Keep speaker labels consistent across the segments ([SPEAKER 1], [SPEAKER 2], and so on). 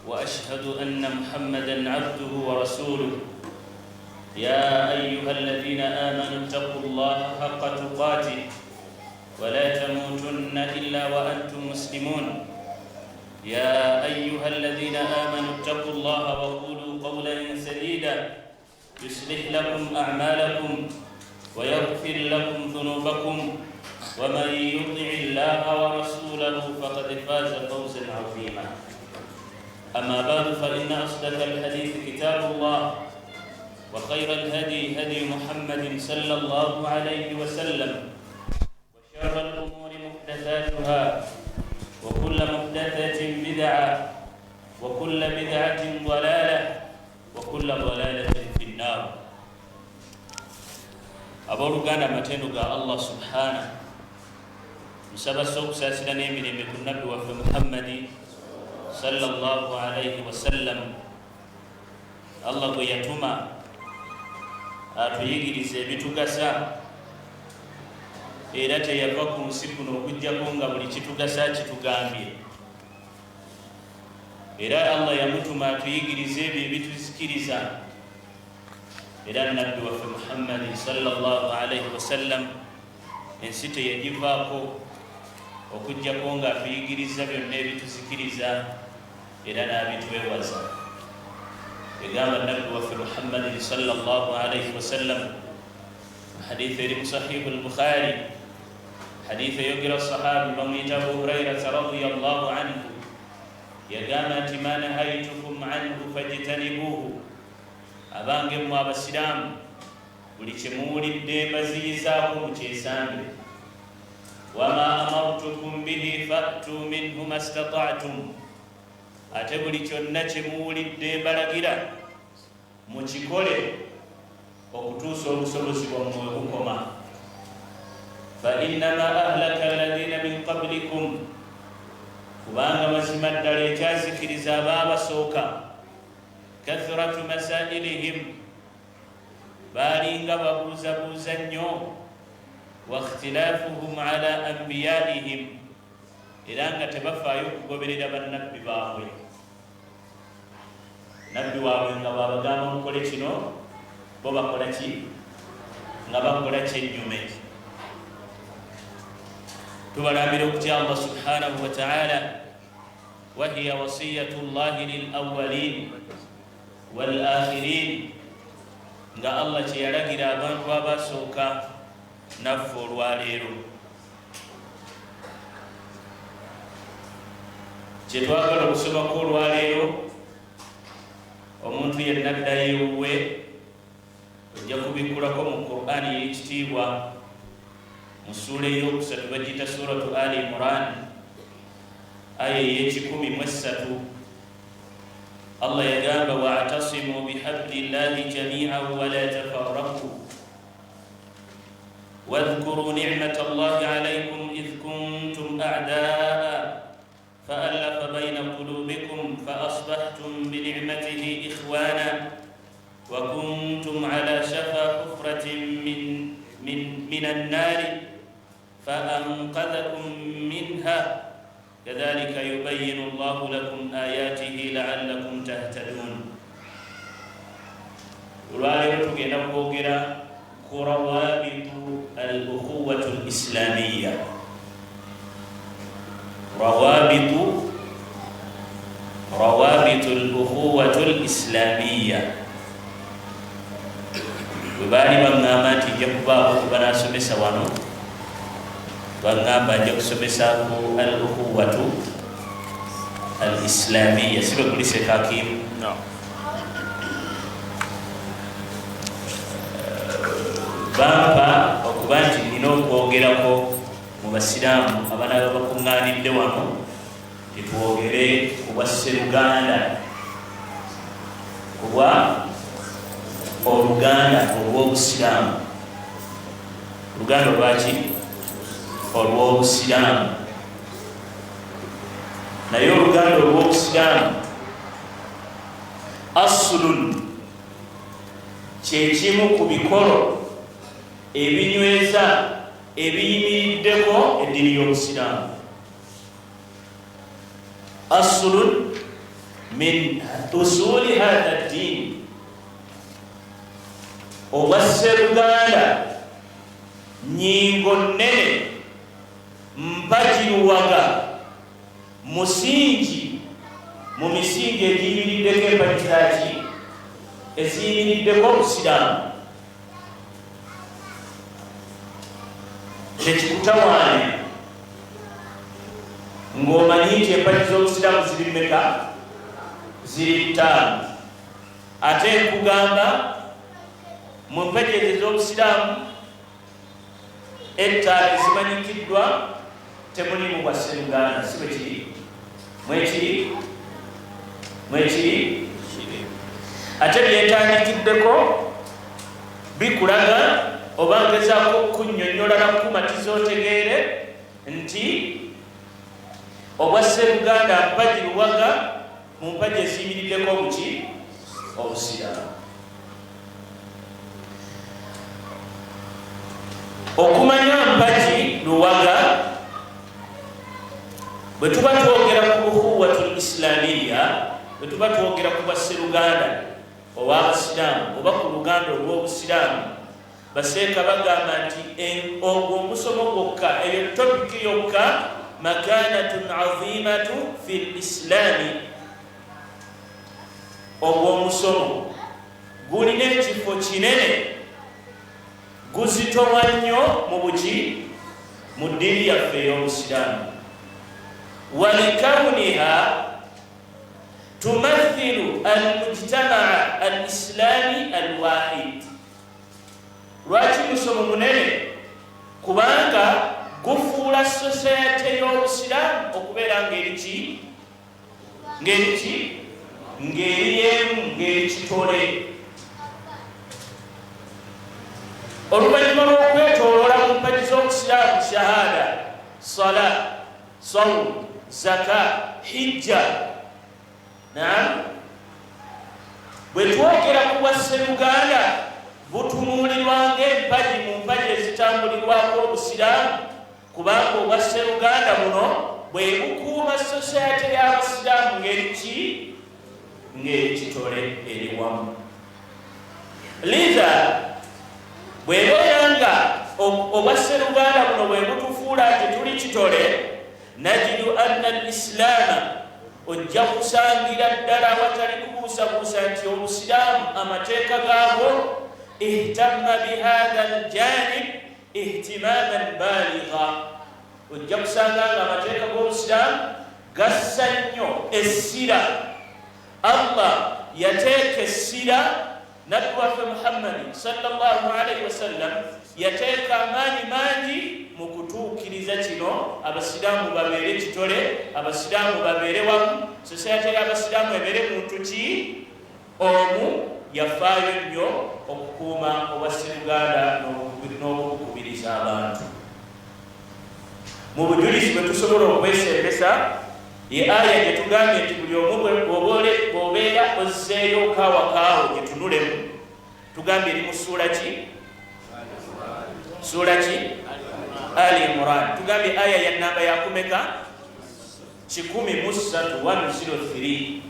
[SPEAKER 1] وأشهد أن محمدا عبده ورسوله. يا أيها الذين آمنوا اتقوا الله حق تقاته ولا تموتن إلا وأنتم مسلمون. يا أيها الذين آمنوا اتقوا الله وقولوا قولا سديدا يصلح لكم أعمالكم ويغفر لكم ذنوبكم، ومن يطع الله ورسوله فقد فاز فوزا عظيما. أما بعد، فإن أصدق الحديث كتاب الله، وخير الهدي هدي محمد صلى الله عليه وسلم، وشر الأمور محدثاتها، وكل محدثة بدعة، وكل بدعة ضلالة، وكل ضلالة في النار. Abooluganda, amatendo ga Allah subhana. Nsaba ssa okusaasira n'emirembe ku Nabbi waffe Muhammadi sallallahu alaihi wasallam, Allah gwe yatuma atuyigiriza ebitugasa, era teyava ku nsi kuno okugjako nga buli kitugasa kitugambye. Era Allah yamutuma atuyigiriza ebyo ebituzikiriza. Era Nabbi waffe Muhammadi sallallahu alaihi wasallam ensi teyagivaako okugjako nga atuyigiriza byonna ebituzikiriza era n'abitwewaza. Egamba Nabbi waffe Muhammadin sallallahu alaihi wasallam, haditha eri mu Sahihu Lbukhari, haditha eyogera sahabi bamuyita Abu Hurairata radiallahu anhu, yagamba nti: "Ma nahaitukum anhu fajtanibuhu." Abange mmwe Abasiraamu, buli kyemuwulidde mbaziyizaako mukyesambe. "Wama amartukum bihi fatu minhu mastata'tum." Ate buli kyonna kyemuwulidde mbalagira mukikole okutuusa obusobozi bwammwe bukoma. "Fainama ahlaka alladhina min qablikum", kubanga mazima ddala ekyazikiriza abaabasooka, "kathratu masailihim", baalinga babuuzabuuza nnyo, "wa ikhtilafuhum ala anbiyaihim", era nga tebafaayo okugoberera bannabbi baabwe. Nabbi waabwe nga bwabagamba mukole kino, bo bakola ki? Nga bakola kyennyume. Tubalambira okutya Allah subhanahu wa taala. Wahiya wasiyatu llahi lilawalin walakhirin, nga Allah kyeyalagira abantu abasooka naffe olwaleero. Kyetwagala okusomako olwaleero, omuntu yenna ddayo ewuwe ojja kubikkulako mu Qur'ani ey'ekitiibwa, mu ssuula eyokusatu bagiyita Suratu Ali Imuran, aya ey'e13. Allah yagamba: "Wa'tasimu bihablillahi jamian wala tafarraku wadhkuru nicmata llahi alaikum idh kuntum a'daa فألف بين قلوبكم فأصبحتم بنعمته إخوانا وكنتم على شفا حفرة من النار فأنقذكم منها كذلك يبين الله لكم آياته لعلكم تهتدون." Olwaleero tugenda kwogera ku rawabitu al ukhuwatu lislamiya, rawabitu lukhuwatu lislamiya. Bwe baali baŋŋamba nti nja kubaako kubanasomesa wano, baŋŋamba nja kusomesa ku al ukhuwatu al islamiya, sibe kulisekakimu bampa okuba nti nina okwogerako mu Basiraamu abanaaba bakuŋŋaanidde wano, titwogere ku bwa sseruganda, ku bwa oluganda olw'Obusiraamu. Oluganda olwaki? Olw'Obusiraamu. Naye oluganda olw'Obusiraamu asulun, kyekimu ku bikolo ebinyweza ebiyimiriddeko eddiini y'Obusiraamu. Asulun Min usuli hatha ddini, obwasseruganda nyingo nnene, mpagiruwaga, musingi mu misingi egiyimiriddeko empagi zaki eziyimiriddeko obusiraamu. Tekikutawaanya ng'omanyi nti empagi z'obusiraamu ziri mmeka? Ziri ttaano. Ate nkugamba mu mpagi ezo ez'obusiraamu ettaano ezimanyikiddwa temulimu bwa sseruganda, si bwe kiri? Mwekiri? Mwekiri? Ate byentandikiddeko bikulaga oba ngezaako okukunnyonnyola nakukumatiza otegeere nti obwa sseruganda mpagi luwaga mu mpagi eziyimiriddeko obuki obusiraamu. Okumanya mpagi luwaga, bwe tuba twogera ku buhuwatu islamiya, bwe tuba twogera ku bwasseruganda ow'abasiraamu oba ku luganda olw'obusiraamu, baseeka bagamba nti ogwo omusomo gwokka, eyo topiki yokka, makanatun azimatu fi lislaami, ogwo omusomo gulina ekifo kinene, guzitowa nnyo mu buki mu ddiini yaffe ey'obusiraamu. Walikauniha tumathilu almujtamaa alislami alwahid. Lwaki musomo munene? Kubanga gufuula sosayate y'obusiraamu okubeera ng'eriki ng'eriki ng'eri emu, ng'eri kitole. Oluvannyuma lw'okwetooloola mu mpagi z'obusiraamu, shahada, sala, sawum, zaka, hijja, naam, bwe twogera ku bwa sseruganda butunuulirwa ng'empagi mu mpagi ezitambulirwako obusiraamu, kubanga obwa sseruganda buno bwe bukuuma sosayate y'abasiraamu ng'eri ki ng'eri kitole, eri wamu. Lidha bw'ebeera nga obwa sseruganda buno bwe butufuula nti tuli kitole, najidu anna al islaama, ojja kusangira ddala awatali kubuusabuusa nti obusiraamu amateeka gaabwo ihtamma bihatha aljanib ihtimaman baligha, ojja kusanga nga amateeka g'obusiraamu gassa nnyo essira. Allah yateeka essira, nabbi waffe Muhammadi sallallahu alaihi wasallam yateeka amaanyi mangi mu kutuukiriza kino, abasiraamu babeere kitole, abasiraamu babeere wamu, sosayate y'abasiraamu ebeere muntu ki omu. Yafaayo nnyo okukuuma obwasseruganda n'okubukubiriza abantu. Mu bujulizi bwe tusobola okwesembesa ye aya gye tugambye nti buli omu bw'obeera ozzeeyo kaawa kaawo gitunulemu. Tugambye eri mu suula ki? Suula ki? Ali Imran. Tugambye aya ya namba yakumeka? 103, 103.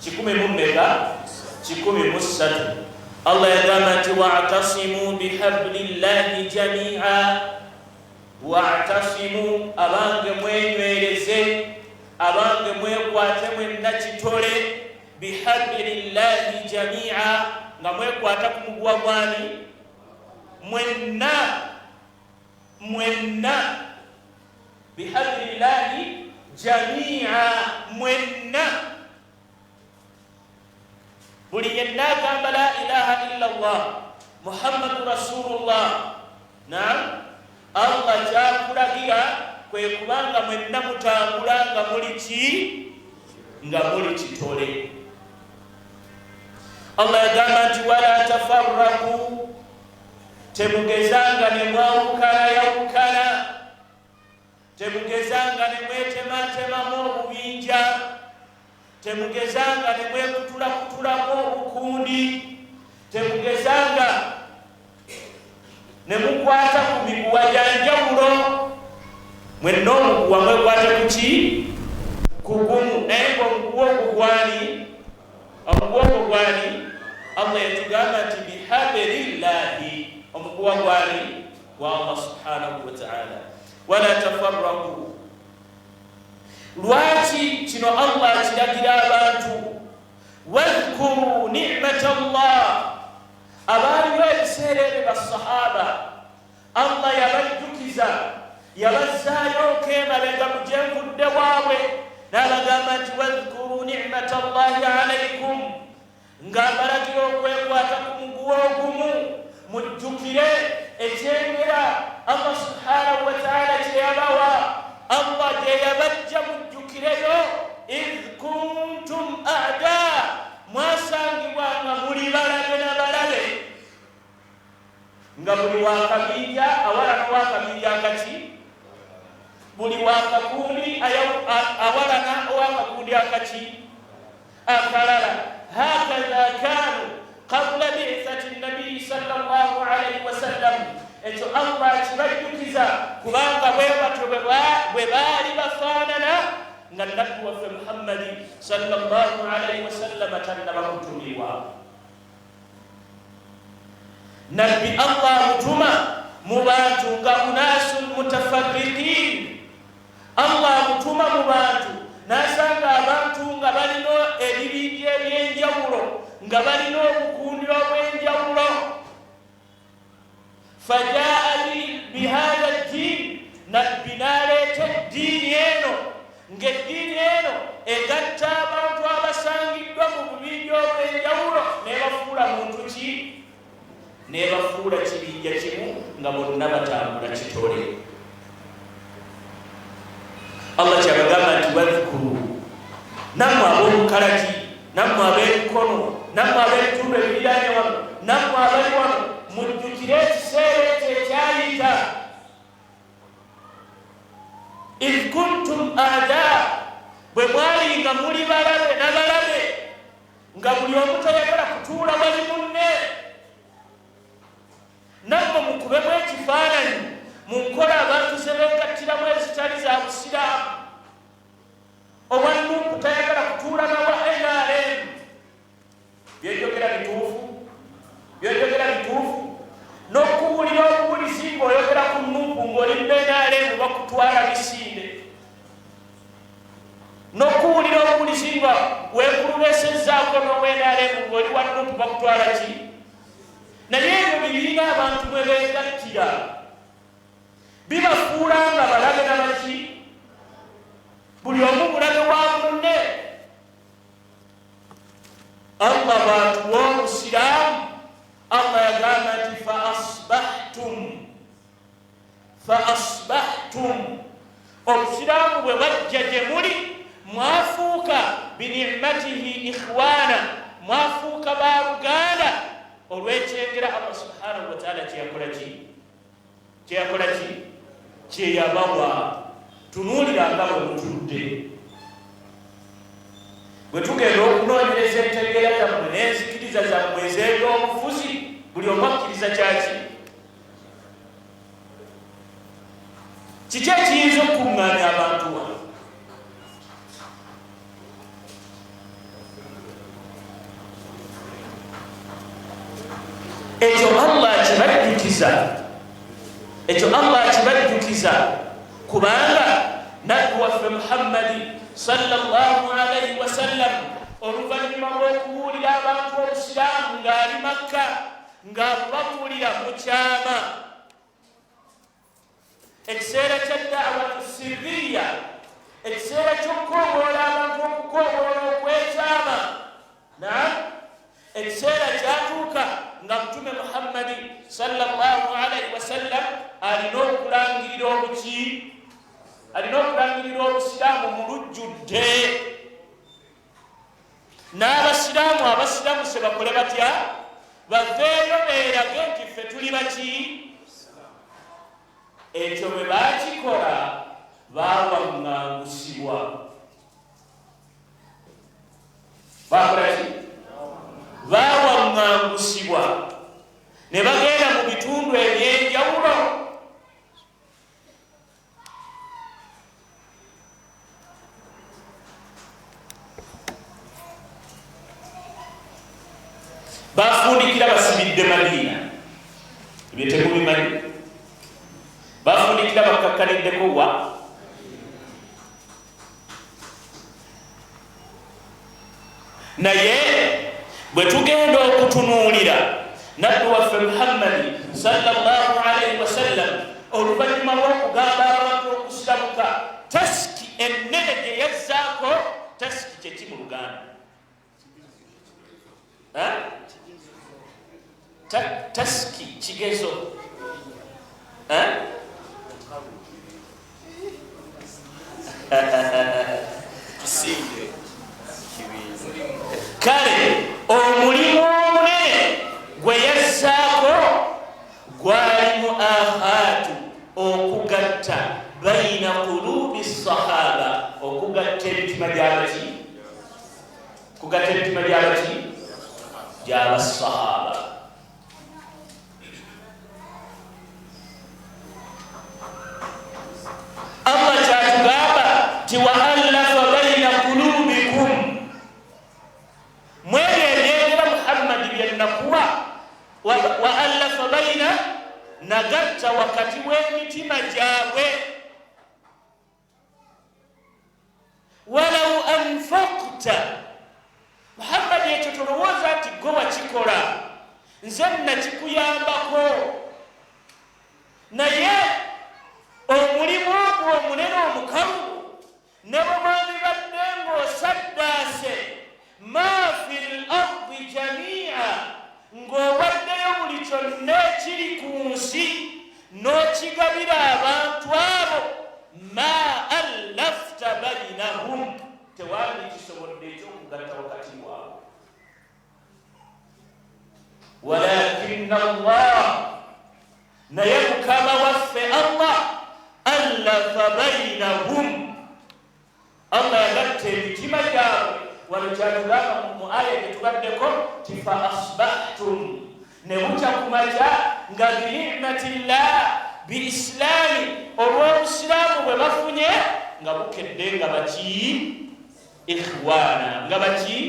[SPEAKER 1] Kikumi mu mmeka? 103. Allah yagamba nti wa'tasimu bihablillahi jamia. Wa'tasimu, abange mwenywereze, abange mwekwate mwenna kitole, bihablillahi jamia, nga mwekwata ku muguwa gwani? Mwenna, mwenna, bihablillahi jamia, mwenna, buli yenna agamba la ilaha illa llah Muhammadu rasulullah. Naam, Allah kyakulagira kwe kubanga mwenna mutambula nga muli ki? Nga muli kitole. Allah yagamba nti wala tafarraku, temugezanga ne mwawukana yawukana, temugezanga ne mwetematemamu obubinja, temugezanga ne mwekutulakutulamu obukundi, temugezanga ne mukwata ku miguwa gya njawulo. Mwenna omuguwa mwekwate ku ki? Ku gumu, naye nga omuguwa ogwo gwani? Omuguwa ogwo gwani? Allah yatugamba nti bihablillahi, omuguwa gwani? Gwa Allah subhanahu wataala. Wala tafarraku. Lwaki kino Allah akiragira abantu? Wadhkuru nicmata llah, abaaliwo ebiseera ebyo basahaba Allah yabajjukiza, yabazzaayo kemabega mu gyenvudde waabwe, n'abagamba nti wadhkuru nicmata llahi alaikum, nga mbalagira okwekwata ku muguwa ogumu, mujjukire ekyengera Allah subhanahu wataala kyeyabawa, Allah gye yabajja, mujjukireyo. Idh kuntum ada, mwasangibwa nga muli balabe na balabe, nga buli wakabinja awalana owakabinja akaki, buli wakakundi awalana owakakundi akaki akalala. Hakadha kanu qabula bithati nabiyi sallallahu alaihi wasallam. Ekyo Allah akibajjukiza kubanga bwe batyo bwe baali bafaanana nga nabbi waffe Muhammadi sallallahu alaihi wasallama tannaba kutumibwa. Nabbi Allah amutuma mu bantu nga unasun mutafarriqin. Allah amutuma mu bantu n'asanga abantu nga balina ebibinja ebyenjawulo, nga balina obukundi obw'enjawulo. Fajaa bihadha ddin, nabbi n'aleeta eddiini eno, ng'eddiini eno egatta abantu abasangiddwa mu bubinja obw'enjawulo n'ebafuula muntu ki? N'ebafuula kibinja kimu nga bonna batambula kitole. Allah kyabagamba nti wadhkuru, nammwe ab'omukalaki, nammwe ab'emikono, nammwe ab'ebitundu ebiriraanye wano, nammwe abali wano, mujjukire ekiseera ekyo ekyayita. Idh kuntum ada, bwe mwali nga muli balabe nabalabe, nga buli omu tayagala kutuula wali munne. Nammwe mukubemu ekifaananyi mu nkola abantu ze beegattiramu ezitali za Busiraamu. Owa Nuupu tayagala kutuula na wa NRM. Byenjogera bituufu? Byenjogera bituufu? N'okuwulira obuwulizi ng'oyogera ku Nuupu ng'oli mu NRM bakutwala misinde. N'okuwulira obuwulizi nga weekulubeesezzaako n'owa NRM ng'oli wa Nuupu bakutwala ki? Naye ebyo bibiina abantu mwe beegattira bibafuula nga balabe na baki? Buli omu mulabe wa munne. Allah bw'atuwa Obusiraamu, Allah yagamba nti fa asbahtum, fa asbahtum, Obusiraamu bwe bwajja gye muli mwafuuka binicmatihi ikhwana, mwafuuka baluganda olw'ekyengera Allah subhanahu wataala kyeyakola ki? Kyeyakola ki? Kyeyabawa. Tunuulira nga bwe mutudde. Bwe tugenda okunoonyereza entegeera zammwe n'enzikiriza zammwe ez'ebyobufuzi, buli omu akkiriza kyaki? Kiki ekiyinza okukuŋŋaanya abantu wano? Ekyo Allah akibajjukiza, ekyo Allah akibajjukiza kubanga nabbi waffe Muhammadi sallallahu alaihi wasallam oluvannyuma lw'okubuulira abantu Obusiraamu ng'ali Makka, ng'abubabuulira mu kyama, ekiseera kya dawatu sirriya, ekiseera ky'okukoowoola abantu, okukoowoola okwekyama, naam, ekiseera kyatuuka nga Mutume Muhammadi sallallahu alaihi wasallam alina okulangirira obuki? Alina okulangirira Obusiraamu mu lujjudde, n'Abasiraamu abasiramuse bakole batya? Baveeyo beerage nti ffe tuli baki. Ekyo bwe baakikola baawaŋŋangusibwa. Bakola ki? Baawaŋŋangusibwa ne bagenda mu bitundu eby'enjawulo. Bafundikira basibidde Madiina, ebyo temubimanyi. Bafundikira bakkakkaniddeko wa naye bwe tugenda okutunuulira Nabbi waffe Muhammadi sallallahu alaihi wasallam, oluvannyuma lw'okugamba abantu okusiramuka, tasiki ennene gye yazzaako, tasiki kyeki mu Luganda? Tasiki kigezo. Kale omulimu omunene gwe yazzaako gwali mu ahaatu, okugatta baina kulubi sahaba, okugatta emitima gyabaki, kugatta emitima gyabaki, gyabasahaba. Allah kyatugamba ti wa allafa baina kulubikum, mwebyo ebyengera Muhammadi byenakuwa, wa allafa baina, nagatta wakati w'emitima gyabwe. Walau anfakta Muhammadi, ekyo tolowooza nti gwe wakikola, nze nakikuyambako, naye omulimu ogwo omunene omukalu ne bwe mwandibadde ng'osaddaase ma fi l ardi jamia, ng'owaddeyo buli kyonna ekiri ku nsi n'okigabira abantu abo, ma allafta bainahum, tewandikisobodde ekyokugatta wakati waabwe. Walakina Allah, naye Mukama waffe Allah, allafa bainahum, Allah yagatta emitima gyabwe. Wano kyatugamba mu aya gye tubaddeko ti fa asbahtum, ne bukya ku makya nga binicmati llah biislaami, olw'obusiraamu bwe bafunye, nga bukedde nga baki ikhwana, nga baki,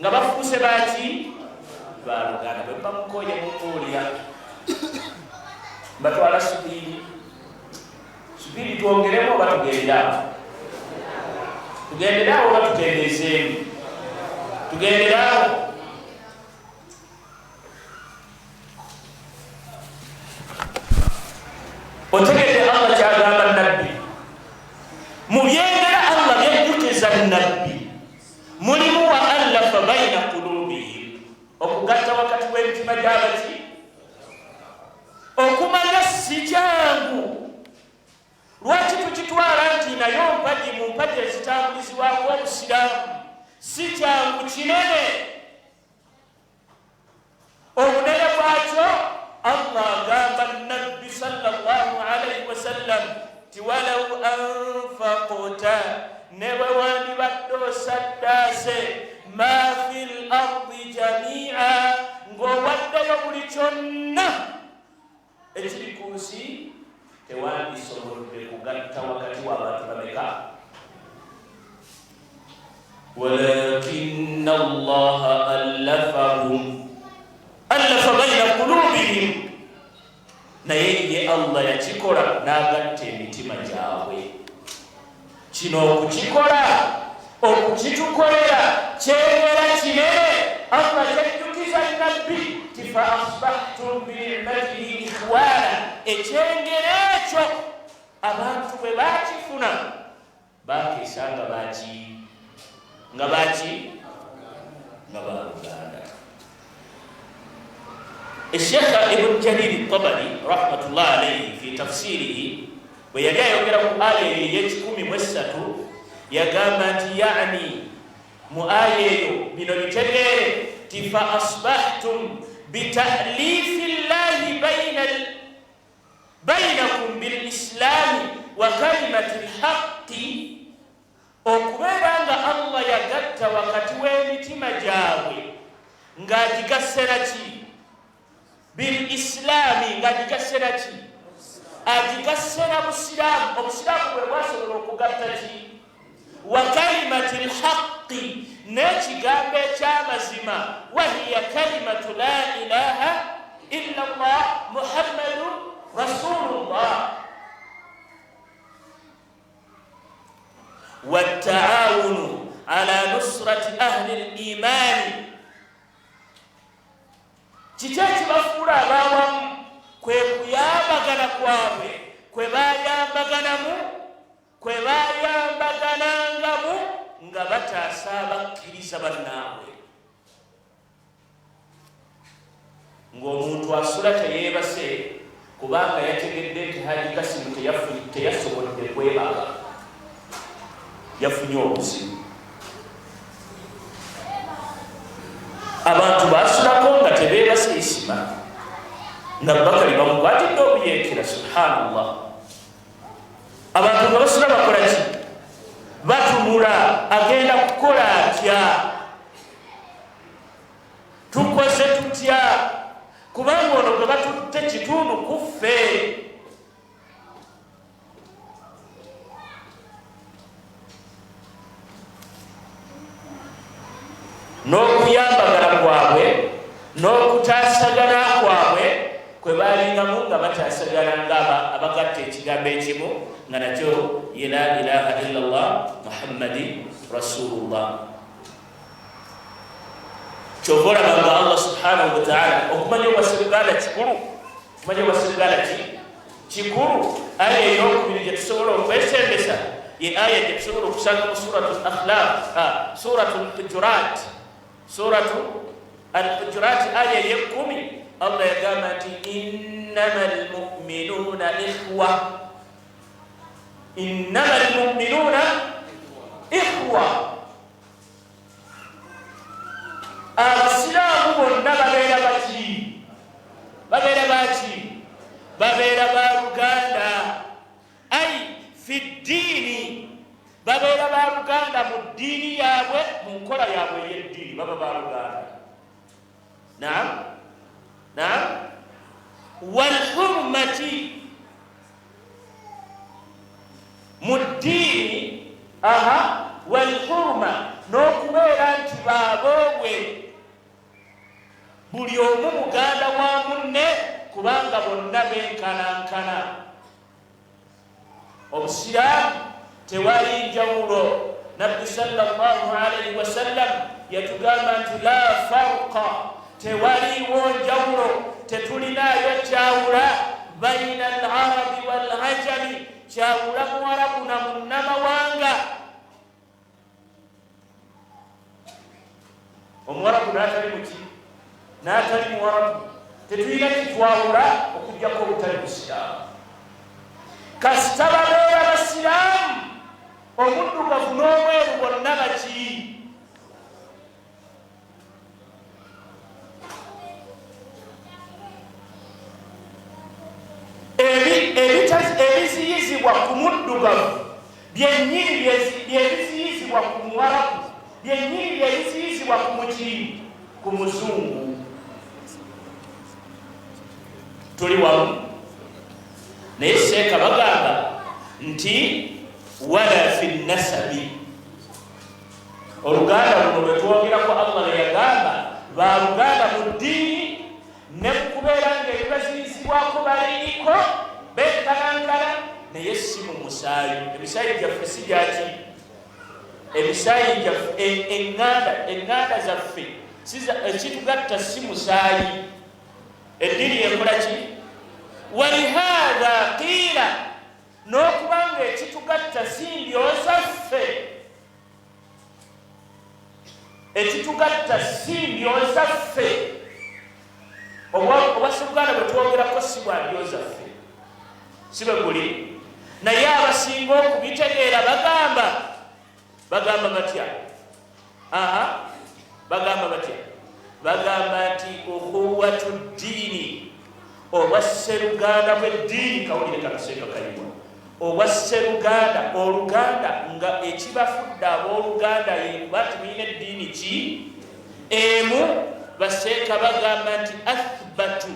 [SPEAKER 1] nga bafuuse baki, baluganda. Bwe mba mukoye mumbuulira, mbatwala supiidi supiidi, twongeremu oba tugenderaawo, tugenderaawo oba tukendeezeemu, tugenderaawo. Otegedde Allah kyagamba Nabbi mu byengera Allah byejjukiza Nabbi mulimu wa allafa baina kulubihim, okugatta wakati w'emitima gy'abaki. Okumanya si kyangu. Lwaki tukitwala nti naye mpagi mu mpagi ezitambulizibwako obusiraamu? Si kyangu, kinene. Obunene bwakyo, Allah agamba Nabbi sallallahu alaihi wasallam ti walau anfakta, ne bwe wandibadde osaddaase ma fi l ardi jamia, ng'owaddeyo buli kyonna ekiri ku nsi, tewandisobodde kugatta wakati w'abantu bameka? Walakina Allaha allafahum, allafa baina kulubihim, naye ye Allah yakikola n'agatta emitima gyabwe. Kino okukikola, okukitukolera, kyengera kinene. Allah kyajjukiza Nabbi ti fa asbahtum binicmatihi ikhwana. Ekyengera ekyo abantu bwe bakifuna, bakeesa nga baki, nga baki, nga baluganda. Eshekha Ibn Jariri Tabari rahmatullah alaihi fi tafsirihi, bwe yali ayogera ku aya eyo ey'e13, yagamba nti yani mu aya eyo bino bitegeere ti fa asbahtum bitalifi llahi bainakum bilislami wa kalimati lhaqi, okubeera nga Allah yagatta wakati w'emitima gyabwe ng'agigassera ki? Bilislaami, ng'agigassera ki? Agigassera busiraamu. Obusiraamu bwe bwasobola okugatta ki? Wa kalimati lhaqi, N'ekigambo eky'amazima, wahiya kalimatu la ilaha illa llah Muhammadun rasulullah. Wataawunu ala nusrati ahli limani. Kiki ekibafuula abawamu? Kwe kuyambagana kwabwe kwe bayambaganamu, kwe bayambaganangamu nga bataasa abakkiriza bannaabwe. Ng'omuntu asula teyeebase kubanga yategedde nti Haji Kasimu teyasobodde kwebaka, yafunye obuzibu. Abantu basulako nga tebeebase isima nga Bakali bamukwatidde obuyeekera. Subhanallah, abantu nga basula bakola ki? Batunula, agenda kukola atya? Tukoze tutya? Kubanga ono gwe batutte kitundu ku ffe. N'okuyambagana kwabwe n'okutaasagana kwabwe kwe balingamu nga bataasagana nga abagatta ekigambo ekimu, nga nakyo ye la ilaha illallah Muhammadi rasulullah. Kyova olaba nga Allah subhanahu wataala, okumanya obwaseruganda kikulu, okumanya obwaseruganda ki kikulu. Aya eyokubiri gyetusobola okwesembesa ye aya gyetusobola okusanga mu suratu Akhlaq, suratu Lhujurat, suratu Alhujurat, aya eyekumi. Allah yagamba nti innama lmuminuna ikhwa, innama lmuminuna ikhwa. Abasiraamu bonna babeera baki? Babeera baki? Babeera ba luganda. Ai fi ddiini, babeera ba luganda mu ddiini yaabwe, mu nkola yaabwe ey'eddiini baba ba luganda. Naam, naam. Walhurmati, mu ddiini, aha, walhurma, n'okubeera nti baboobwe, buli omu muganda wa munne, kubanga bonna benkanankana. Obusiraamu tewali njawulo. Nabbi sallallahu alaihi wasallam yatugamba nti la farqa, tewaliwo njawulo, tetulinaayo kyawula baina al arabi wal ajami, kyawula muwarabu na munnamawanga. Omuwarabu n'atali muki, n'atali muwarabu, tetulina kitwawula okugjako obutali busiraamu. Kasita babeera basiraamu, omuddugavu n'omweru bonna baki? Ebiziyizibwa ku muddugavu byennyini byebiziyizibwa ku muwarabu, byennyini byebiziyizibwa ku muki, ku muzungu. Tuli wamu? Naye seeka bagamba nti wala fi nasabi. Oluganda luno lwe twogerako, Allah lwe yagamba baluganda mu ddiini ne kubeera nga ebibaziyizibwako baliiko benkanankana, naye si mu musaayi. Emisaayi gyaffe si gyaki? Emisaayi gyaffe, eŋŋanda, eŋŋanda zaffe, ekitugatta si musaayi. Eddiini yekola ki? Walihaatha qiila, n'okuba nga ekitugatta si ndyo zaffe, ekitugatta si ndyo zaffe. Obwaseruganda bwe twogerako si bwa ndyo zaffe, si bwe guli. Naye abasinga okubitegeera bagamba, bagamba batya? Aha, bagamba batya? Bagamba nti ukhuwatu ddiini, obwasseruganda bw'eddiini. Kawulire kano, kayiwa, obwasseruganda, oluganda nga ekibafudde abooluganda yekuba nti mulina eddiini ki emu. Baseeka bagamba nti athbatu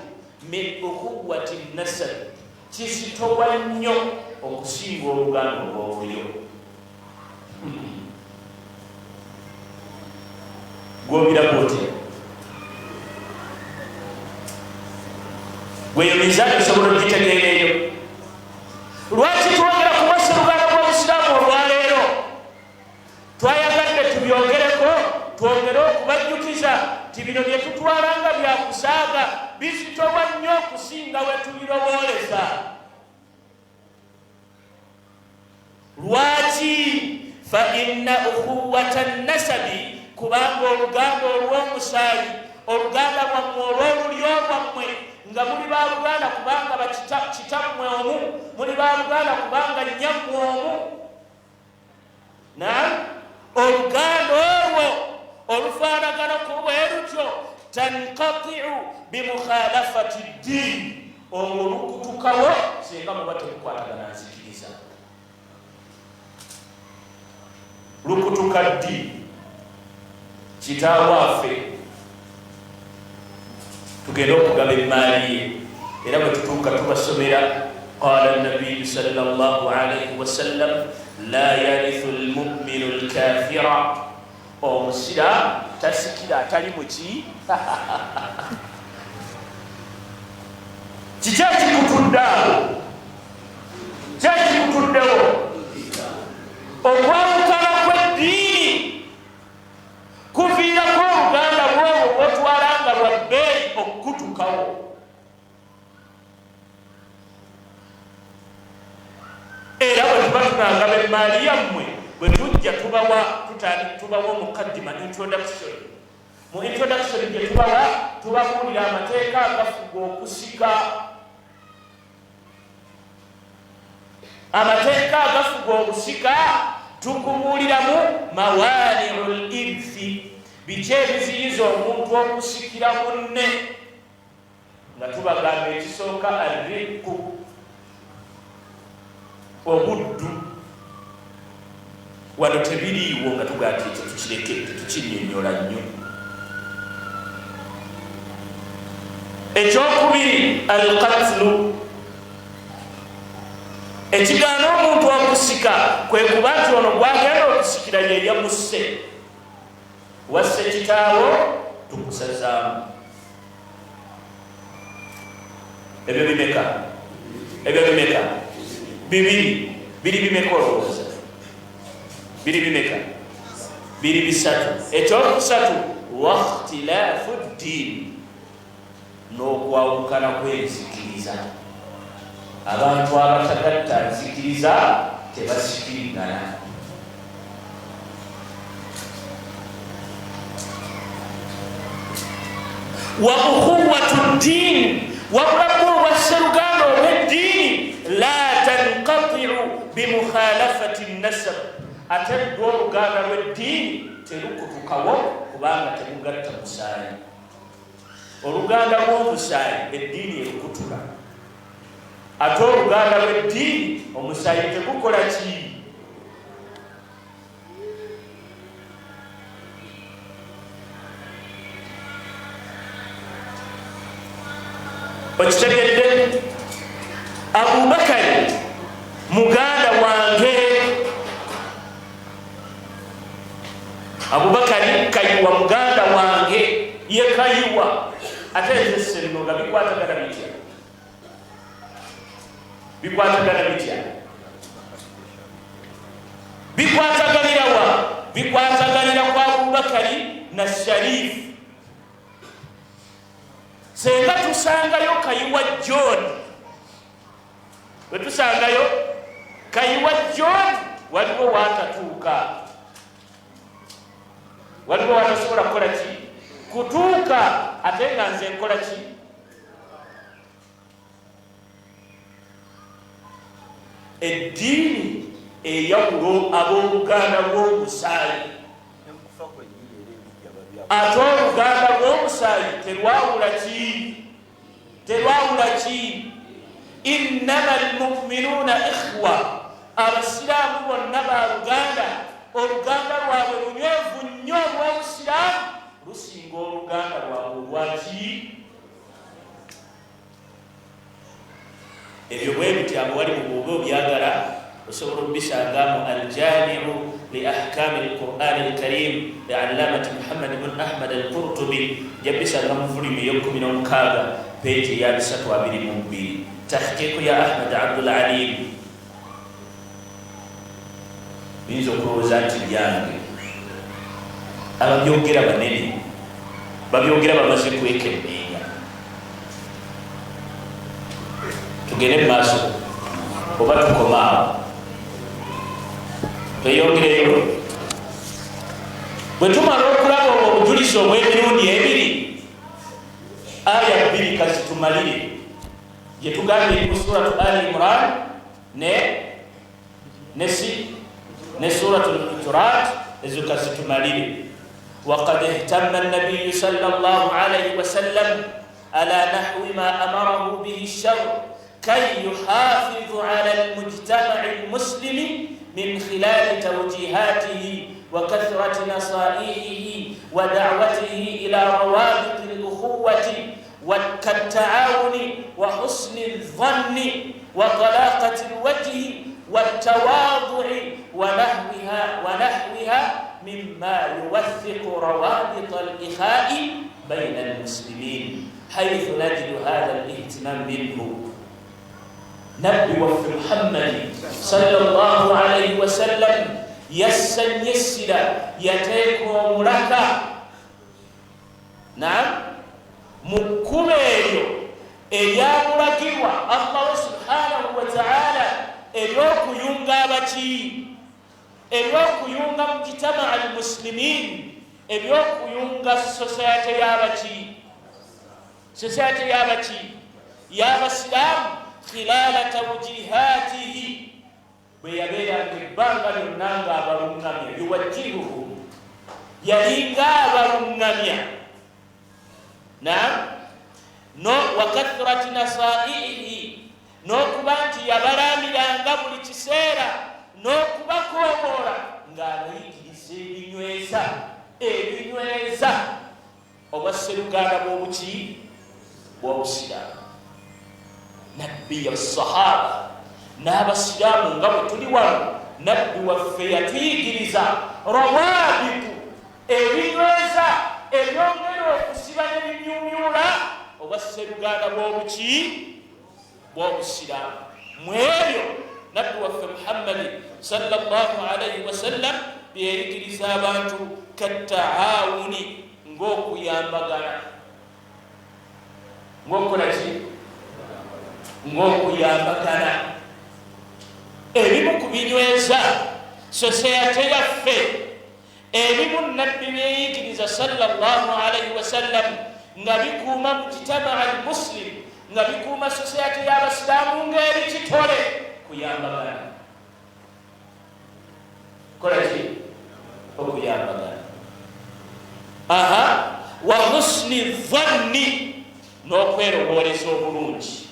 [SPEAKER 1] min ukhuwati nasab, kizitowa nnyo okusinga oluganda olw'obulyo. Gwobiraba otya? Gweyo mizaani osobola ogitegeera eyo? Lwaki twogera ku bwasseruganda bw'obusiraamu olwaleero? Twayagadde tubyogereko, twongere okubajjukiza nti bino bye tutwala nga byakusaaga bizitowa nnyo okusinga we tubirowooleza. Lwaki? Fa inna ukhuwata nasabi, kubanga oluganda olw'omusaayi, oluganda lwammwe olw'olulyo lwammwe, nga muli baluganda kubanga kitammwe omu, muli baluganda kubanga nnyammwe omu, na oluganda olwo olufaanagana ku bwe lutyo, tankatiu bimukhalafati ddiini, olwo lukutukawo singa muba temukwatagana nzikiriza. Lukutuka ddi? Kitaawo afe, tugende okugaba emmaali ye, era bwe tutuuka tubasomera, qala nabiyu sallallahu alaihi wasallam, la yarithu lmuminu lkafira, omusiraamu tasikira atali muki. Kiki ekikutudde awo? Ki ekikutuddewo? Okwawukana kw'eddiini kuviirako oluganda lwolwo lwotwala nga lwa bbeeyi okukutukawo. Era bwe tuba tunagaba emmaali yammwe, bwe tujja tubawa tubawa omukaddima, introduction. Mu introduction gye tubawa, tubabuulira amateeka agafuga okusika, amateeka agafuga obusika. Tukubuuliramu mawaniu lirthi, biki ebiziyiza omuntu okusikira munne, nga tubagamba ekisooka arriku, obuddu. Wano tebiriiwo, nga tugaa nti ekyo tukireke, tetukinyonyola nnyo. Ekyokubiri alkatlu, ekigaana omuntu okusika kwe kuba nti ono gwagenda okusikira ye yamusse. Wasse kitaawo, tukusazaamu. Ebyo bimeka? Ebyo bimeka? Bibiri. Biri bimeka olowooza? Biri bimeka? Biri bisatu. Ekyokusatu wakhtilaafu ddiini, n'okwawukana kw'enzikiriza. Abantu abatagatta nzikiriza tebasikiringana. Wa ukhuwatu ddiini, wabula bwo obwasseruganda obw'eddiini, la tankatiu bimukhalafati nasab, ate lwo oluganda lw'eddiini terukutukawo kubanga temugatta musaayi. Oluganda lw'omusaayi eddiini erukutula, ate oluganda lw'eddiini omusaayi tegukola ki? Okitegedde? Abubakari muganda wange, Abubakari Kayiwa muganda wange, ye Kayiwa, ate nze Ssennoga. Bikwatagana bitya? Bikwatagana bitya? Bikwataganira wa? Bikwataganira ku Abubakari na Sharifu. Senga tusangayo Kayiwa John, bwe tusangayo Kayiwa John, waliwo watatuuka, waliwo watasobola kukola ki? Kutuuka, ate nga nze nkola ki? Eddiini eyawulo ab'oluganda lw'omusaayi, ate oluganda lw'omusaayi terwawula ki? Terwawula ki? Innama almuminuuna ikhwa, abasiraamu bonna baluganda. Oluganda lwabwe lunywevu nnyo olw'obusiraamu, lusinga oluganda lwabwe olwaki? Ebyo bwe bityo. Abo wali mu bwoba obyagala osobola okubisanga mu Aljamiu Liahkami Lqurani Lkarim Liallamati Muhammad bun Ahmad Alqurtubi, jabisanga mu volume eyo16, page eya 322, tahqiqu ya Ahmad Abdul Alim. Biyinza okulowooza nti byange, ababyogera banene, babyogera bamaze kwekenneenya. Tugende mu maaso oba tukomaawo? Tweyongereyo. Bwe tumala okulaba obwo obujulizi obw'emirundi ebiri, aya bbiri kazitumalire, gyetugambye eri mu Suratu Ali Imran ne ne Suratu Lhujurat, ezo kazitumalire. Waqad ihtamma nabiyu sal llah alaihi wasallam ala nahwi ma amarahu bihi lshar kay yuhafizu ala almujtamaci almuslimi min khilali tawjihatihi wa kathrati nasaihihi wa da'watihi ila rawabiti alukhuwati kattaawuni wa husni ldhanni wa talaqati lwajhi waltawadu'i wa nahwiha mima yuwathiqu rawabit alikhai bayna almuslimin, haythu najidu hadha alihtimam minhu. Nabbi waffe Muhammadi sallallahu alaihi wasallam yassa nnyo essira, yateeka omulaka nam mu kkubo eryo eryamulagirwa Allahu subhanahu wataala, eryokuyunga abaki, eryokuyunga mujtamaa almuslimin, eryokuyunga society yabaki, society yabaki, y'abasiraamu. Khilala tawjihatihi, bwe yabeeranga ebbanga lyonna nga abaluŋŋamya, yuwajjihuhum, yalinga abaluŋŋamya nam no wakathrati nasaihi, n'okuba nti yabalamiranga buli kiseera n'okubakooboola ng'abayigiriza ebinyweza obwasseruganda bw'obuki, bw'obusiraamu. Nabbi ya sahaba n'abasiraamu nga bwe tuli wano, nabbi waffe yatuyigiriza rawabitu, ebinyweza, ebyongera okusiba nebimyumyula obwasseruganda bw'obuki, bw'obusiraamu. Mu ebyo nabbi waffe Muhammadi sallallahu alaihi wasallam byeyigiriza abantu, kattaawuni, ng'okuyambagana, ng'okukola ki, ng'okuyambagana. Ebimu ku binyweza society yaffe, ebimu nabbi byeyigiriza sallallahu alaihi wasallam nga bikuuma mujtamaa almuslim, nga bikuuma society y'abasiraamu ng'eri kitole, kuyambagana. Kola ki? Okuyambagana. Aha, wa husni dhanni, n'okwerowooleza obulungi,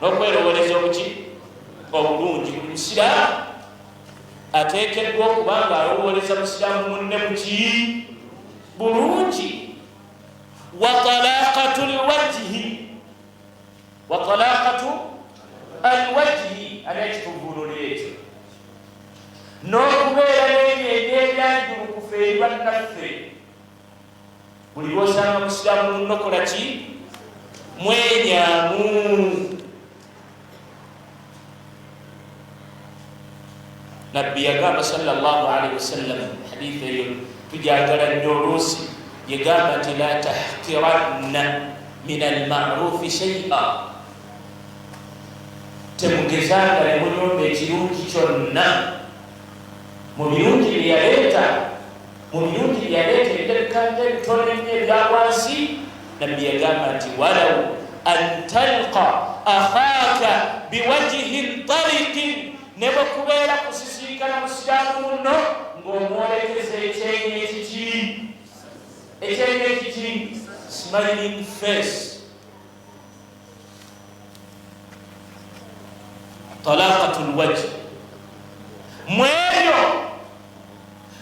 [SPEAKER 1] n'okwerowooleza obuki, obulungi. Buli musiraamu ateekeddwa okuba nga alowooleza musiraamu munne buki, bulungi. Wa talaqatu lwajhi, wa talaqatu alwajhi, ani ekituvunulira ekyo? N'okubeera n'ebyenyi ebyanjulukufu eri bannaffe. Buli lwosanga musiraamu munno, kola ki? Mwenyamu. Nabbi yagamba sallallahu alaihi wasallam, haditha eyo tujagala nnyo oluusi, yegamba nti la tahqiranna min almarufi shaia, temugezanga ne munyumba ekirungi kyonna mu birungi byeyaleeta, mu birungi byeyaleeta ebirabikanga ebitono ennyo, ebya wansi. Nabbi yagamba nti walau an talqa akhaka biwajhin tariqin, ne bwe kubeera kusisinkana musiraamu munno ng'omwolekeza ekyenyi ekiki, ekyenyi ekiki, smiling face, talaqatu lwajhi. Mu ebyo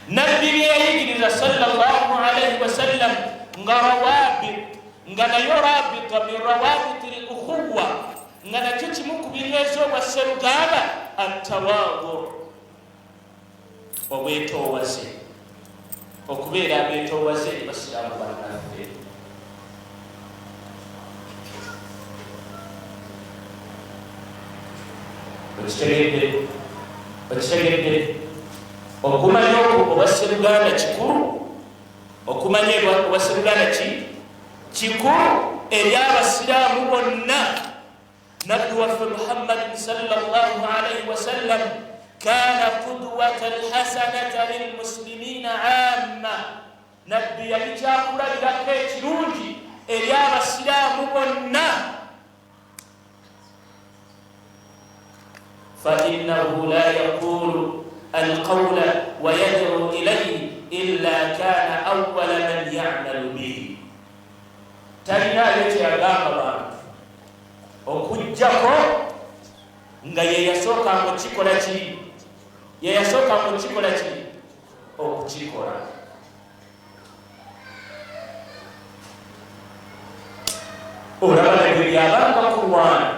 [SPEAKER 1] nabbi byeyayigiriza sallallahu alaihi wasallam nga rawabit, nga nayo rabita min rawabiti l ukhuwa, nga nakyo kimu ku binyweza obwa sseruganda, attawadu. Obwetoowaze, okubeera abeetoowaze eri basiraamu bannaffe. Okitegedde? Okitegedde? Okumanya okwo obwasseruganda kikulu. Okumanya obwasseruganda ki kikulu eri abasiraamu bonna. Nabbi waffe Muhammadin sallallahu alaihi wasallam kana qudwata alhasanata lilmuslimina amma, Nabbi yali kyakulabirako ekirungi eri abasiraamu bonna. Fainnahu la yaqulu alqawla wa yad'u ilayhi illa kana awwala man ya'malu bihi, talinaayo kyeyagamba bantu okuggyako nga yeyasookanga okukikola ki, yeyasookanga okukikola ki, okukikola. Olaba nabyo byabanga kulwana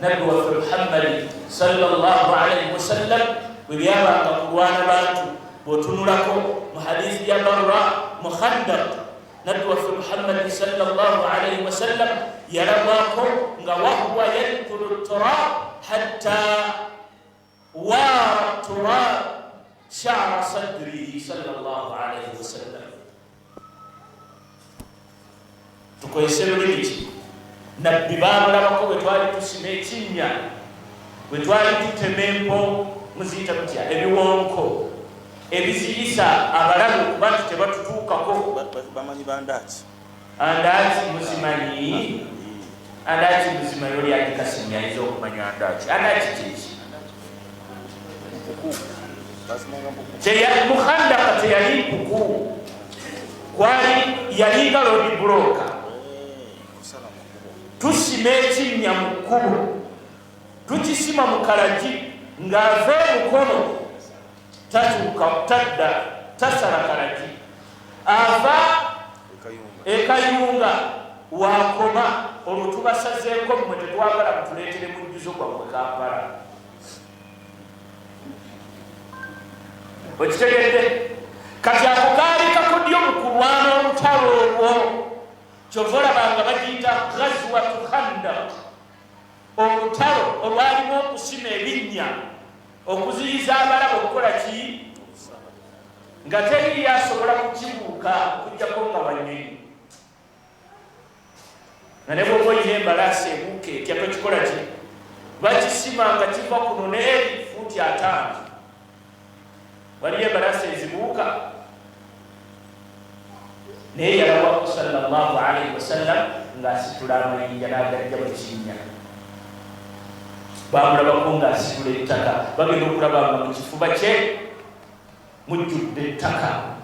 [SPEAKER 1] Nabbi waffe Muhammadi sallallahu alaihi wasallam bwe byabanga kulwana bantu. Bw'otunulako mu hadithi ya Barra mu Khandaq, Nabbi waffe Muhammadi sallallahu alaihi wasallam yalabwako nga wahuwa yankulu turab hatta waara turab shara sadrihi sallallahu alaihi wasallam. Tukozese lulimi ki? Nabbi baamulabako bwe twali tusima ekinnya, bwe twali tutema empo, muziyita mutya, ebiwonko ebiziyisa abalabe okuba nti tebatutuukako.
[SPEAKER 2] Bamanyi bandaaki?
[SPEAKER 1] Andaaki muzimanyi? Andaaki muzimanyi? Oli agikasimye ayinza okumanya andaaki. Andaaki kyeki? Mukhandaka teyali mpuku, kwali yalinga lodi buloka. Tusima ekinnya mu kkubo, tukisima mu kalagi, ng'ava emukono tatuuka, tadda, tasala kalagi, ava ekayunga wakoma. Olwo tubasazeeko mmwe, tetwagala mutuleetere mujjuzo gwammwe Kampala. Okitegedde? Kati ako kaali kakodyo mu kulwana olutalo olwo, kyova olaba nga bagiyita Ghazwatu Khandaq, olutalo olwalimu okusima ebinnya okuziyiza abalabe okukola ki, nga teriiyo asobola kukibuuka okuggyako nga wanyonyi, nga ne bwoba olina embalaasi ebuuka etya tokikola ki. Bakisima nga kiva kuno neeri fuuti 50. Waliyo embalaasi ezibuuka, naye yalabwako sallallahu alaihi wasallam ng'asitula amayinja n'agajja mu kinnya. Bamulabako ng'asitula ettaka, bagenda okulaba nga mu kifuba kye mujjudde ettaka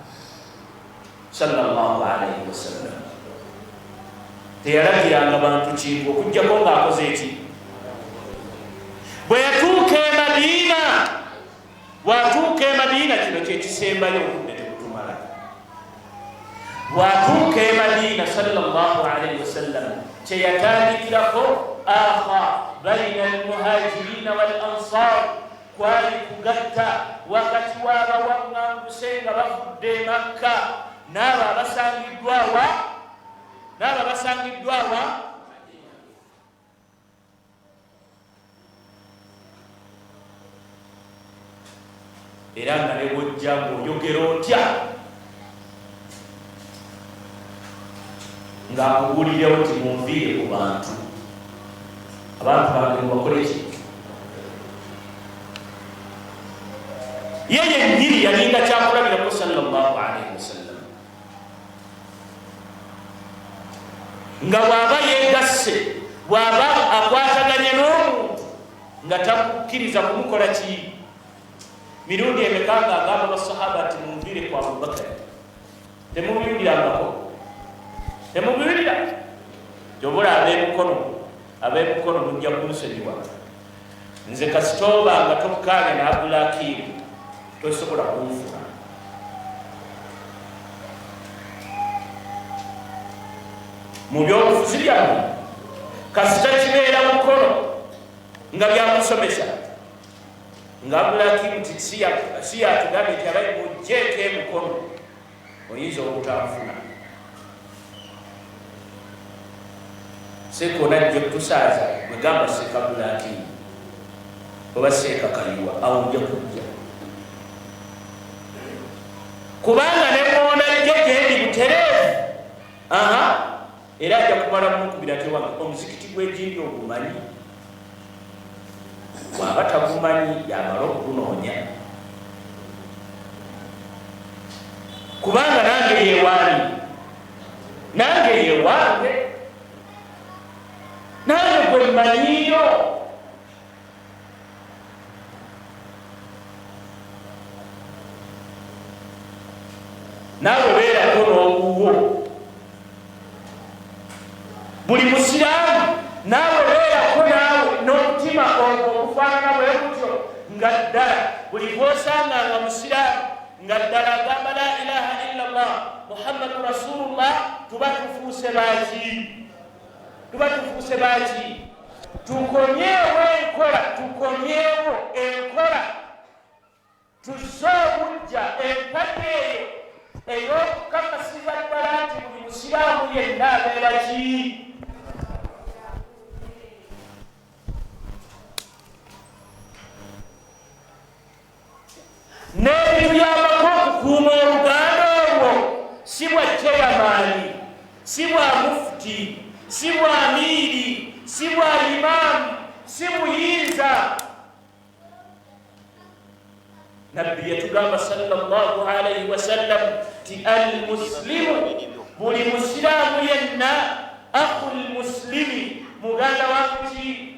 [SPEAKER 1] sallallahu alaihi wasallam. Teyalagiranga bantu kintu okuggyako ng'akoze eki. Bwe yatuuka e Madiina, bw'atuuka e Madiina, kino kyekisembayo, obudde tebutumala. Bw'atuuka e Madiina sallallahu alaihi wasallam, kyeyatandikirako akha baina almuhajirina wal ansar, kwali kugatta wakati w'abawaŋŋanguse nga bavudde e Makka n'abo abasangiddwawa, n'abo abasangiddwawa. Era nga ne bwojja ng'oyogera otya, ng'akubuulirawo nti munviire ku bantu, abantu bange mubakole ki. Ye yennyini yalinga kyakulabirako sallallahu alaihi wasallam, nga bw'aba yeegasse, bw'aba akwataganye n'omuntu, nga takukkiriza kumukola ki. Mirundi emeka nga agamba basahaba nti munviire ku Abubakari? Temubiwulirangako? Temubiwulira? Kyobola ab'emukono, ab'emukono mujja kunsonyiwa, nze kasita oba nga tokkaanya ne Abdulakimu tosobola kunfuna. Mu byobufuzi byammwe kasita kibeera mukono nga byakusomesa. Nga Abdulhakimu ti si yatugambye nti abayi mugjeeko emikono, oyinza obutanfuna. Seeka onajja okutusaaza, bwe gamba Seeka Abdulhakimu oba Seeka Kayiwa, awo nja kujja. Kubanga ne bw'onajja gyendi butereevu, aha, era ajja kumala mukubira ate wange omuzikiti gw'egindi ogumanyi. Bw'aba tagumanyi yamala okugunoonya, kubanga nange yewaani, nange yewange, nange gwe mmanyiyo. Naawe beerako n'owuwo. Buli musiraamu naawe beerako naawe n'omutima ogwo ogufaanana bwe gutyo, nga ddala buli gw'osanga nga musiraamu, nga ddala agamba la ilaha illallah Muhammadu rasulullah, tuba tufuuse baaki? Tuba tufuuse baaki? Tukomyewo enkola, tukomyewo enkola, tuzze obujja empagi eyo ey'okukakasiza ddala nti buli musiraamu yenna abeera ki? N'ebituyambako okukuuma oluganda olwo si bwa ceyamaani, si bwa mufuti, si bwa amiiri, si bwa imaamu, si buyinza. Nabbi yatugamba sallallahu alaihi wasallam ti almuslimu, buli musiraamu yenna, akhul muslimi, muganda wa muki.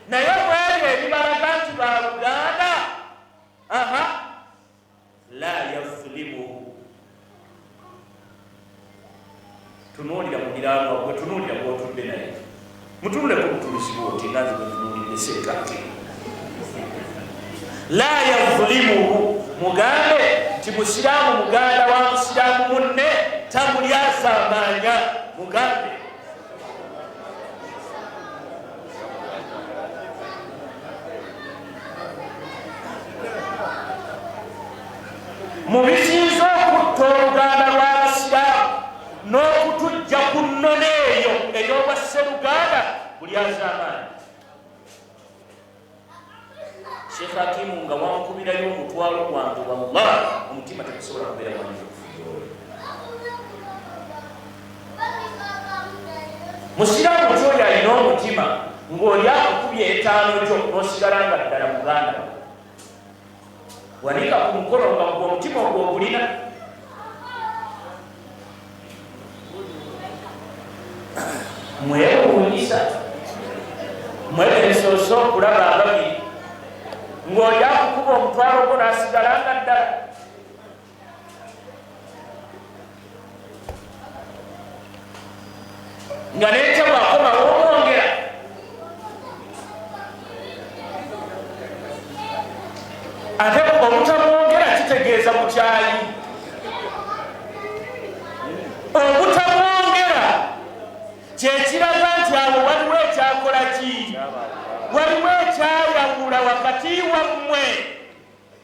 [SPEAKER 1] Naye mwebyo ebibalaga nti baluganda, aha, la yazlimuhu. Tunuulira muliraanwa gwe, tunuulira gw'otudde naye, mutunuleko butunuzi bwoti nga nze bwetunuulidde seekake. La yazlimuhu, mugambe nti musiraamu muganda wa musiraamu munne tamulyazaamaanya, mugambe. Mu bisinze okutta oluganda lw'abasiraamu n'okutujja ku nnono eyo ey'obwasseruganda buli azaamaanyi. Sheikh Hakimu nga wankubirayo omutwalo gwange, wallahi omutima tegusobola kubeera mwanjukufu gy'oli. Musiraamu ki oyo alina omutima ng'oli akukubye etaano gyo n'osigala nga ddala muganda wo? Wanika ku mukono nga gwe omutima ogwo ogulina. Mwewuunyisa mwe bensoose okulaba ababiri ng'oli akukuba omutwalo gwo n'asigala nga ddala. Nga n'enkya bw'akomawo omwongera. Ate obutamwongera kitegeeza bukyayi. Obutamwongera kyekiraga nti awo waliwo ekyakola ki, waliwo ekyayawula wakati wammwe.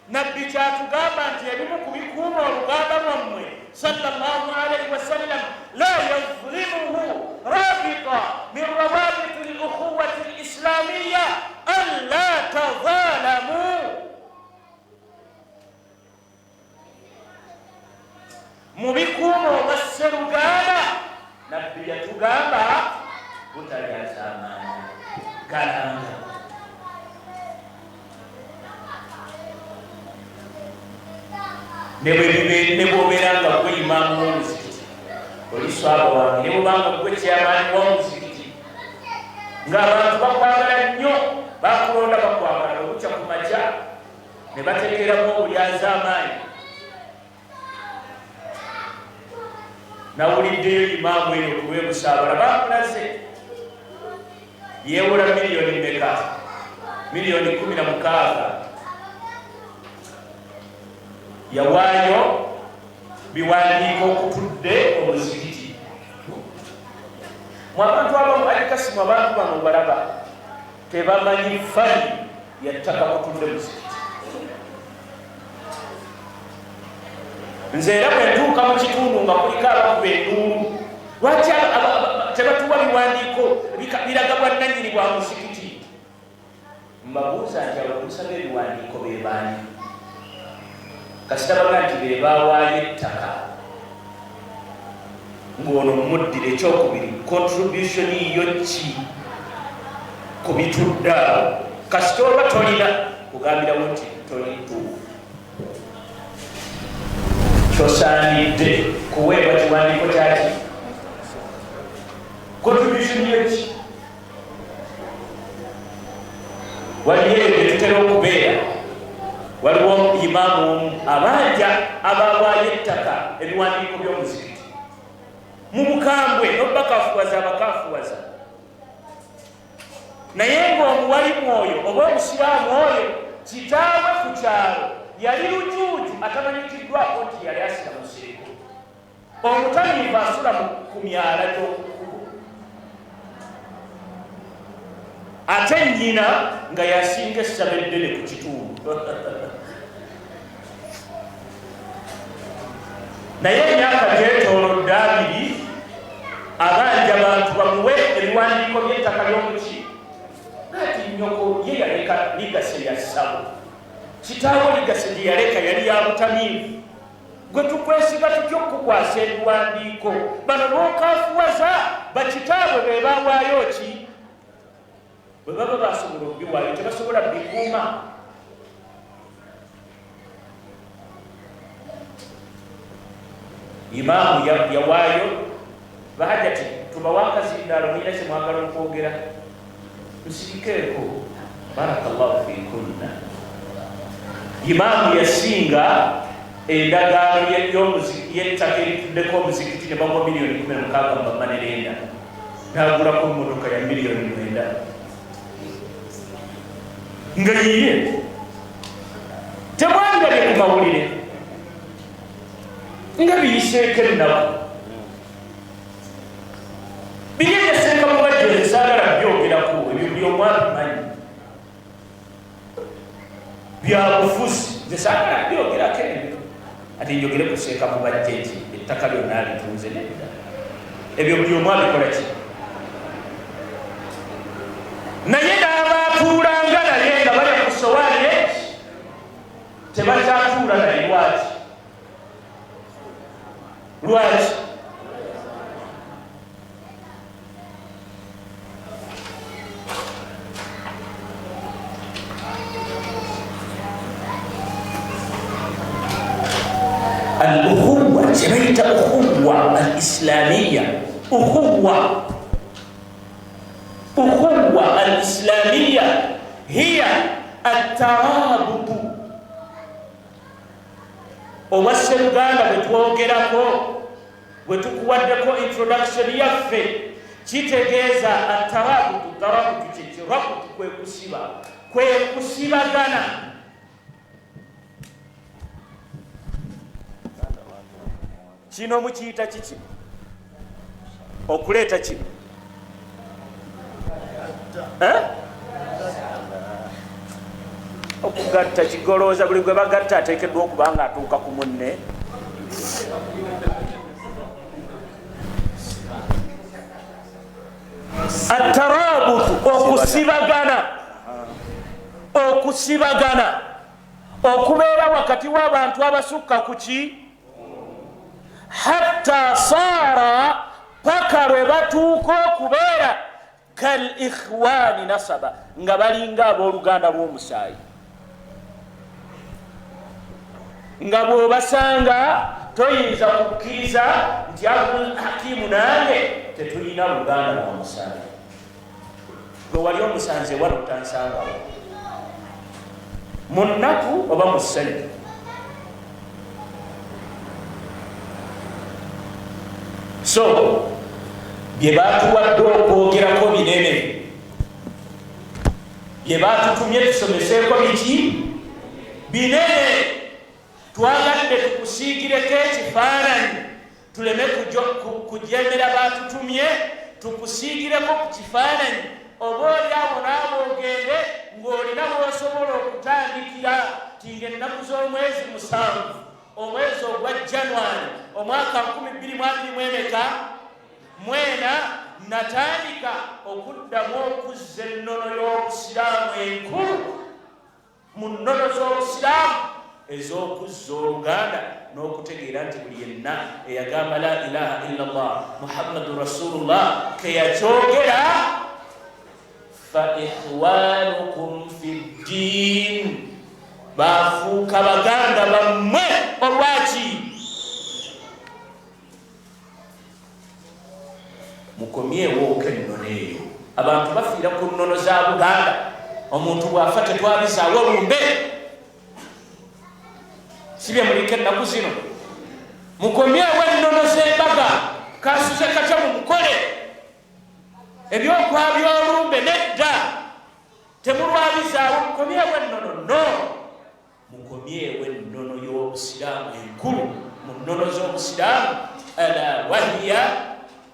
[SPEAKER 1] Nabbi kyatugamba nti ebimu ku bikuuma oluganda lwammwe sallallahu alaihi wasallam, la yazlimuhu rabita min rawabiti lukhuwati lislamiya an la tazalamu. Mu bikuuma obwasseruganda Nabbi yatugamba butalyazaamaanya galanga. Ne bw'obeera nga gwe imaamu w'omuzikiti, oli swaba wange, ne bw'oba nga gwe kyamaani w'omuzikiti, ng'abantu bakwagala nnyo, bakulonda bakwagala, olukya ku makya ne bateekeramu obulyazaamaanyi. Nawuliddeyo imaamu eyo ku lw'ebusaabala bamulaze yeewola miliyoni mmeka? Miliyoni 16. Yawaayo biwandiiko okutudde omuzikiti. Mu abantu abamu alikasimu, abantu bano balaba tebamanyi fani Yattaka kutudde muzikiti. Nze era bwe ntuuka mu kitundu nga kuliko abakuba enduulu, lwaki tebatuwa biwandiiko biraga bwannannyini bwa muzikiti? Mbabuuza nti abo bemusaba ebiwandiiko be baani? Kasita baga nti be baawaayo ettaka ng'ono muddira. Ekyokubiri, contribution yo ki ku bitudde awo? Kasita oba tolina kugambirawo nti toli ntuufu, tosaanidde kuweebwa kiwandiiko kyaki. Contribution yo ki? Waliyo eyo gyetutera okubeera, waliwo imaamu omu abanja abawaayo ettaka ebiwandiiko by'omuzikiti mu bukambwe n'obakafuwaza abakafuwaza, naye ng'omuwalimu oyo oba omusiraamu oyo kitaawe ku kyalo yali lujuuju atamanyikiddwako nti yali asira museeko omutamiivu asula ku myala gy'okukkubo, ate nnyina nga yasinga essabo eddene ku kitundu. Naye emyaka gyetoolodde 20 abanja bantu bamuwe ebiwandiiko by'ettaka ly'omuki. Ati nnyoko ye yaleka legacy ya ssabo, kitaawo legacy gye yaleka yali ya butamiivu, gwe tukwesiga tutya okukukwasa ebiwandiiko? Bano b'okaafuwaza bakitaabwe be bawaayo ki? Bwe baba basobola okubiwaayo, tebasobola bikuuma? Imaamu yawaayo. Bahajati, tubawe akazindaalo, mulina kyemwagala okwogera? Tusirikeeko. Barakallahu fikunna. Imaamu yasinga endagaano y'ettaka erituddeko omuzikiti ne bamuwa miliyoni 16 mu bamanerenda, n'agulako mmotoka ya miliyoni 9 nga yiye. Temwandabye ku mawulire nga biyiseeko ennaku biri ebyaseeka mubajjo? Nze saagala byogerako ebyo, buli omu abimanyi, byabufuzi. Nze saagala byogerako ebyo. Ati njogere ku seeka mubajje nti ettaka lyonna alitunze? Nedda, ebyo buli omu abikola ki. Naye n'abaatuulanga naye nga balya ku sowaani eki tebakyatuula naye. Lwaki? Lwaki? Al ukhuwa, kyebayita ukhuwa al islamiya, ukhuwa al islamiya hiya atarabutu obwasseruganda bwe twogerako, bwe tukuwaddeko introduction yaffe. Kitegeeza atarabutu. Tarabutu kyeki? Rabutu kwe kusiba, kwe kusibagana. Kino mukiyita kiki okuleeta kino? Eh? Okugatta kigolooza buli gwe bagatta ateekeddwa okuba nga atuuka ku munne. Atarabutu, okusibagana, okusibagana okubeera wakati w'abantu abasukka ku ki, hatta saara, paka lwe batuuka okubeera kal ikhwani nasaba, nga balinga abooluganda lw'omusaayi, nga bw'obasanga toyinza kukkiriza nti Abdul Hakimu nange tetulina luganda lwa musaayi. Gwe wali omusanze wano otansangawo mu nnaku oba mu ssanyu. So bye batuwadde okwogerako binene, bye batutumye tusomeseeko biki binene. Twagadde tukusiigireko ekifaananyi, tuleme kujemera batutumye, tukusiigireko ku kifaananyi.
[SPEAKER 3] Oba oli awo naawe ogende ng'olina w'osobola okutandikira ti ng'ennaku z'omwezi 7 omwezi ogwa January omwaka 2024 natandika okuddamu okuzza ennono y'obusiraamu enkulu mu nnono z'obusiraamu ez'okuzza oluganda n'okutegeera nti buli yenna eyagamba la ilaha illallah Muhammadu rasulullah keyakyogera fa ikhwanukum fi ddin, bafuuka baganda bammwe. Olwaki? Mukomyewooko ennono eyo. Abantu bafiira ku nnono za Buganda. Omuntu bw'afa tetwabizaawo lumbe, si bye muliko ennaku zino. Mukomyewo ennono z'embaga, kasuze katya mumukole ebyokwabya olumbe nedda, temulwabizaawo. Mukomyewo ennono no mukomyewo ennono y'obusiraamu enkulu mu nnono z'obusiraamu, ala wahiya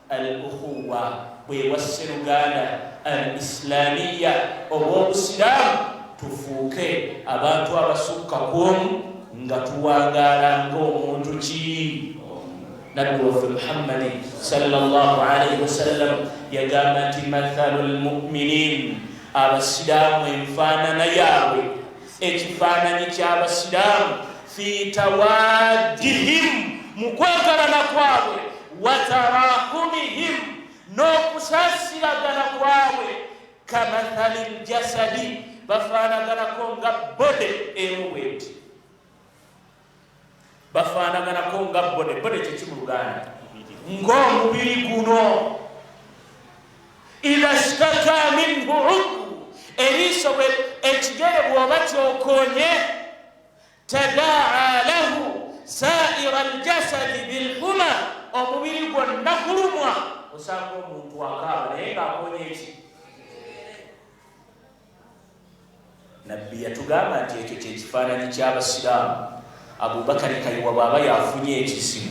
[SPEAKER 3] al ukhuwa, bwe wasseruganda al islamiya obw'obusiraamu. Tufuuke abantu abasukka ku omu nga tuwangaala ng'omuntu ki. Nabbi waffe Muhammadi sallallahu alaihi wasallam yagamba nti mathalu lmuminin, abasiraamu enfaanana yaabwe, ekifaananyi ky'abasiraamu, fi tawaddihim, mu kwegalana kwabwe, watarahumihim, n'okusaasiragana kwabwe, kamathali ljasadi, bafaanaganako nga body emu bweti, bafaanaganako nga body. Body kiki mu Luganda? Ng'omubiri guno. Idha shtaka minhu udhu, eriiso bwe ekigere bw'oba kyokonye, tadaa lahu saira aljasadi bilhuma, omubiri gwonna gulumwa. Osanga omuntu akaaba naye ng'akonye eki. Nabbi yatugamba nti ekyo kyekifaananyi ky'abasiraamu. Abubakari Kayiwa bw'aba yafunye ekizibu,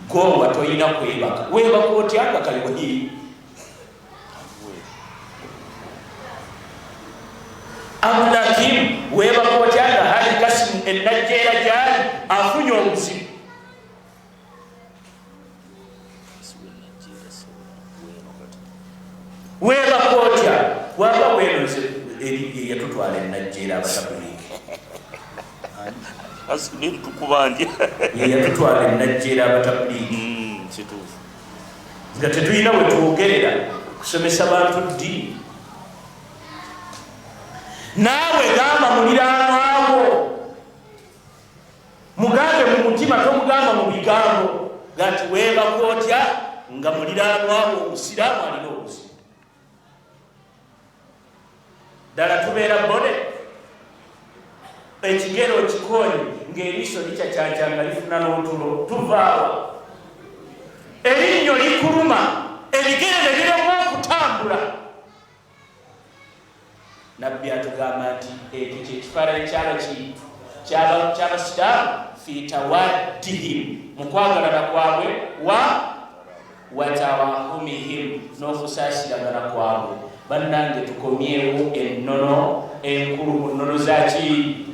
[SPEAKER 3] gowa toyina kwebaka. Weebaka otya nga Kayiwa hii? Abdulhakim, weebaka otya nga Haji Kasimu enajjeera gyali afunye obuzibu? Weebaka otya waba weenoze yatutwala enajjeera abatabuliiki
[SPEAKER 2] tukubanja
[SPEAKER 3] yeyatutwala enajjeera abatabuliiki
[SPEAKER 2] kituufu
[SPEAKER 3] nga tetulina we twogerera kusomesa bantu ddiini. Naawe gamba muliraanwawo, mugambe mu mutima, tomugamba mu bigambo, gati weebaka otya nga muliraanwawo omusiraamu alina obuzibu. Ddala tubeera body, ekigere okikoonye ng'eriiso likyakyankya nga lifuna n'otulo tuvaawa, erinnyo likuluma, ebigere ne biremwa okutambula. Nabbi atugamba nti ekyo kyekifaananyi kyabaki ky'abasiraamu fi tawaddihim, mu kwagalana kwabwe, wa watarahumihim, n'okusaasiragana kwabwe. Bannange, tukomyewo ennono enkulu mu nnono zaki.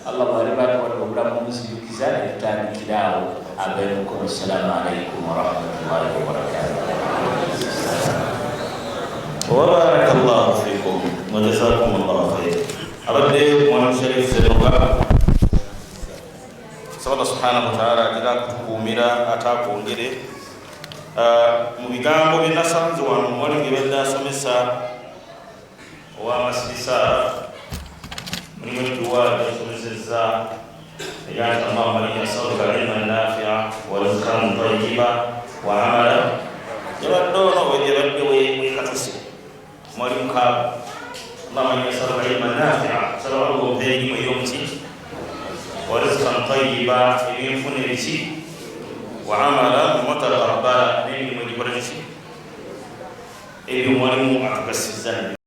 [SPEAKER 3] Allah bw'aliba atuwadde obulamu muzijukiza ne tutandikiraawo. Abemukono. Assalamu alaikum warahmatullahi wabarakatuh.
[SPEAKER 2] Wabaraka llahu fikum wajazakum llahu khair. Abadde mwalimu Sharif Senoga. Saba Allah subhanahu wataala atera akutukuumira ate akwongere mu bigambo bye nasanze wano. Mwalimu byebadde asomesa owamasirisa mulimu edduwa gyasomesezza era nti allahuma inni asaluka ilman nafia wa rizkan tayiba wa amala. Yabadde ono yabadde wekatuse mwalimu kaaba. Allahuma inni asaluka ilman nafia, saba Allah ompa erimu ey'omuti, wa rizkan tayiba, ebyenfuna ebiki, wa amala mutakabbala, n'emirimu egikola kiki. Ebyo mwalimu atugasiza.